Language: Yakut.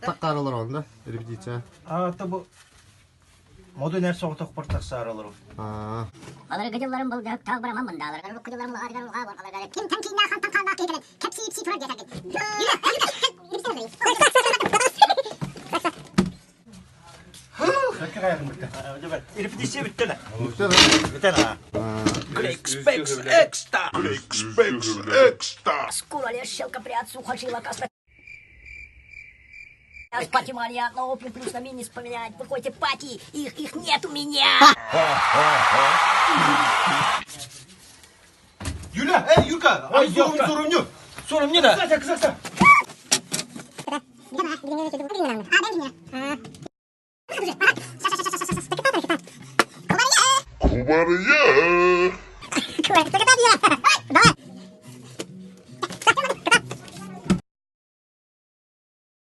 Таккарылар онда репетиция. А, то бу Модун эр соҕотох тахсааралар. Аа. Аларга дьылларым былдьаһыктаах бараман мындаалар рукку дьылларым лаҕаргар улҕаа борҕаларгар ким тан кииннээх хантан хааллаах киһи кэлэн кэпсии-ипсии турар диэтэргин. Репетиция бүттэ да. Бүттэ да. Бүтэн аа. Кликспекс экста! Кликспекс экста! Скура шелкопряд сухожила каста. Пати маньяк на опиум плюс на минис поменять. Выходите пати, их, их нет у меня. Юля, эй, Юрка, ай, сурумню, сурумню. Сурумню да. Кстати, кстати. Кубарыя!